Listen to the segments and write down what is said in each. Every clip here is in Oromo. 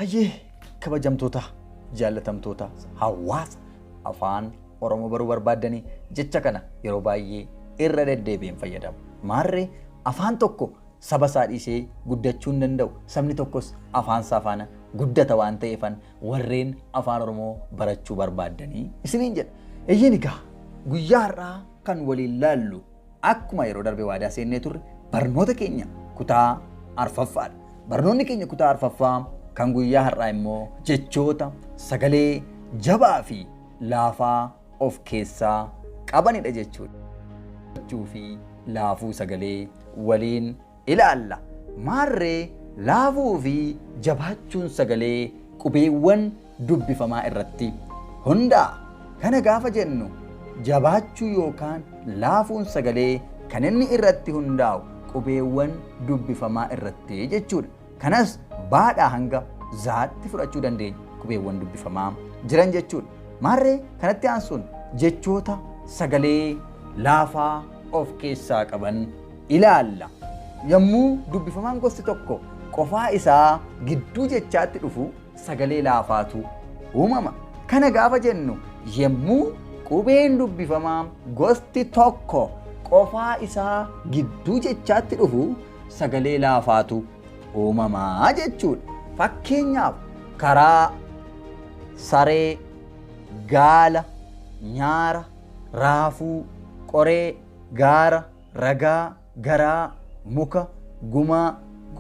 Hayyee, kabajamtoota, jaallatamtoota hawaasa afaan Oromoo baruu barbaaddanii, jecha kana yeroo baay'ee irra deddeebi'een fayyadamu. Maarree, afaan tokko saba isaa dhiisee guddachuu hin danda'u. Sabni tokkos afaan isaa faana guddata waan ta'eefan warreen afaan Oromoo barachuu barbaaddanii isiniin jedha. Eeyyeen, egaa guyyaa har'aa kan waliin laallu akkuma yeroo darbe waadaa seennee turre barnoota keenya kutaa arfaffaadha. Barnoonni keenya kutaa arfaffaa kan guyyaa har'aa immoo jechoota sagalee jabaa fi laafaa of keessaa qabanidha jechuudha. Jechuu fi laafuu sagalee waliin ilaalla. Maarree, laafuu fi jabaachuun sagalee qubeewwan dubbifamaa irratti hundaa'a. Kana gaafa jennu, jabaachuu yookaan laafuun sagalee kan inni irratti hundaa'u qubeewwan dubbifamaa irratti jechuudha. Kanas baadhaa hanga zaatti fudhachuu dandeenya, qubeewwan dubbifamaa jiran jechuudha. Maarree, kanatti aansuun jechoota sagalee laafaa of keessaa qaban ilaalla. Yommuu dubbifamaan gosti tokko qofaa isaa gidduu jechaatti dhufu sagalee laafaatu uumama. Kana gaafa jennu, yommuu qubeen dubbifamaa gosti tokko qofaa isaa gidduu jechaatti dhufu sagalee laafaatu uumamaa jechuudha. Fakkeenyaaf, karaa, saree, gaala, nyaara, raafuu, qoree, gaara, ragaa, garaa, muka, gumaa,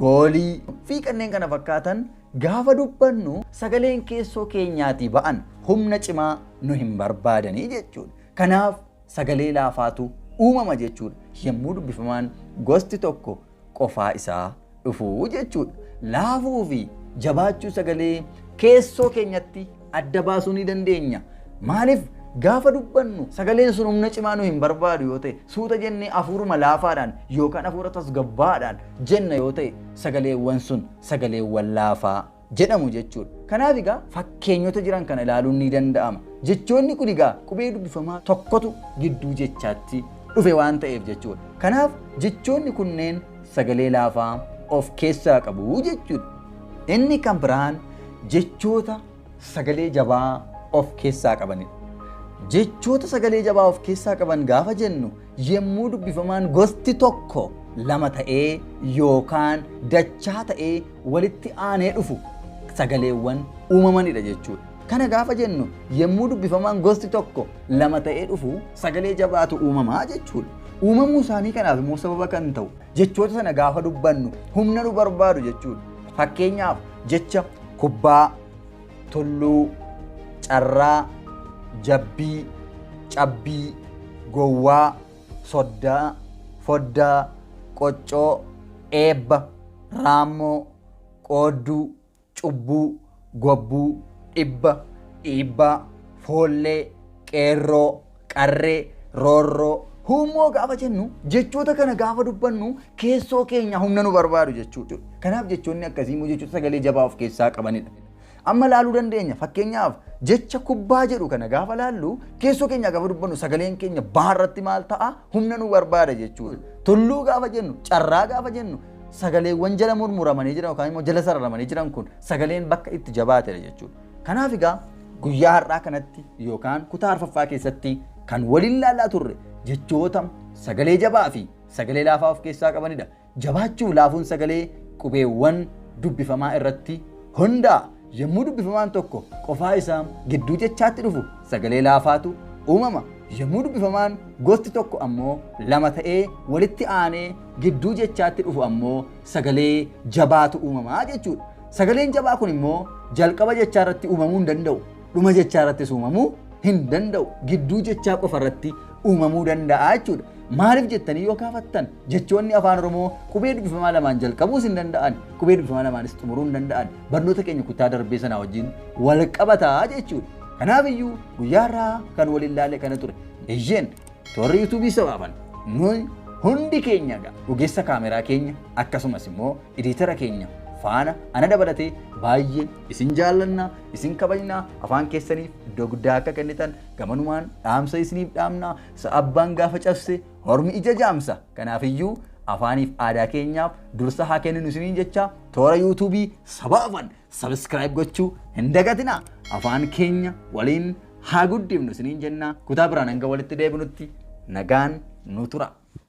goolii fi kanneen kana fakkaatan gaafa dubbannu sagaleen keessoo keenyaatii ba'an humna cimaa nu hin barbaadanii jechuudha. Kanaaf sagalee laafaatu uumama jechuudha. Yommuu dubbifamaan gosti tokko qofaa isaa dhufu jechuudha. Laafuu fi jabaachuu sagalee keessoo keenyatti adda baasuu ni dandeenya. Maaliif? Gaafa dubbannu sagaleen sun humna cimaa nu hin barbaadu yoo ta'e, suuta jennee hafuuruma laafaadhaan yookaan hafuura tasgabbaadhaan jenna yoo ta'e, sagaleewwan sun sagaleewwan laafaa jedhamu jechuudha. Kanaaf egaa fakkeenyota jiran kana ilaaluun ni danda'ama. Jechoonni kun egaa qubee dubbifamaa tokkotu gidduu jechaatti dhufe waan ta'eef jechuudha. Kanaaf jechoonni kunneen sagalee laafaa of keessaa qabu jechuudha. Inni kan biraan jechoota sagalee jabaa of keessaa qabanidha. Jechoota sagalee jabaa of keessaa qaban gaafa jennu, yommuu dubbifamaan gosti tokko lama ta'ee yookaan dachaa ta'ee walitti aanee dhufu sagaleewwan uumamanidha jechuudha. Kana gaafa jennu, yommuu dubbifamaan gosti tokko lama ta'ee dhufu sagalee jabaatu uumamaa jechuudha. Uumamuu isaanii kanaaf immoo sababa kan ta'u jechoota sana gaafa dubbannu humna nu barbaadu jechuudha. Fakkeenyaaf, jecha kubbaa, tulluu, carraa, jabbii, cabbii, gowwaa, soddaa, foddaa, qoccoo, eebba, raammoo, qoodduu, cubbuu, gobbuu, dhibba, dhiibbaa, foollee, qeerroo, qarree, roorroo, huummoo gaafa jennu, jechoota kana gaafa dubbannu keessoo keenya humna nu barbaadu jechuudha. Kanaaf jechoonni akkasii immoo jechoota sagalee jabaa of keessaa qabanidha. Amma laaluu dandeenya. Fakkeenyaaf, jecha kubbaa jedhu kana gaafa laallu, keessoo keenya gaafa dubbannu sagaleen keenya baarratti maal ta'a? Humna nu barbaada jechuudha. Tulluu gaafa jennu, carraa gaafa jennu, sagaleewwan jala murmuramanii jiran yookaan immoo jala sararamanii jiran kun sagaleen bakka itti jabaatedha jechuudha. Kanaaf egaa guyyaa har'aa kanatti yookaan kutaa arfaffaa keessatti kan waliin laalaa turre jechoota sagalee jabaa fi sagalee laafaa of keessaa qabanidha. Jabaachuu laafuun sagalee qubeewwan dubbifamaa irratti hundaa'a. Yommuu dubbifamaan tokko qofaa isaa gidduu jechaatti dhufu sagalee laafaatu uumama. Yommuu dubbifamaan gosti tokko ammoo lama ta'ee walitti aanee gidduu jechaatti dhufu ammoo sagalee jabaatu uumamaa jechuudha. Sagaleen jabaa kun immoo jalqaba jechaa irratti uumamuu hin danda'u. Dhuma jechaa irrattis uumamuu hin danda'u. Gidduu jechaa qofa irratti uumamuu danda'a jechuudha. Maaliif jettanii yoo gaafattan, jechoonni afaan Oromoo qubee dubbifamaa lamaan jalqabuus hin danda'an, qubee dubbifamaa lamaanis xumuruu hin danda'an. Barnoota keenya kutaa darbee sanaa wajjin wal qabataa jechuudha. Kanaaf iyyuu guyyaa har'aa kan waliin laalle kana ture. Eeyyeen, toorri yuutuubii sabaaban nuyi hundi keenya egaa ogeessa kaameraa keenya akkasumas immoo ediitara keenya faana ana dabalatee baay'ee isin jaallanna, isin kabajna. Afaan keessaniif iddoo guddaa akka kennitan gamanumaan dhaamsa isiniif dhaamna. Sa'a abbaan gaafa cabse hormi ija jaamsa. Kanaaf iyyuu Afaaniif aadaa keenyaaf dursa haa kenninu isiniin jecha, toora yuutuubii Sabaafan subscribe gochuu hin dagatinaa. Afaan keenya waliin haa guddifnu isiniin jenna. Kutaa biraan hanga walitti deebinutti nagaan nu tura.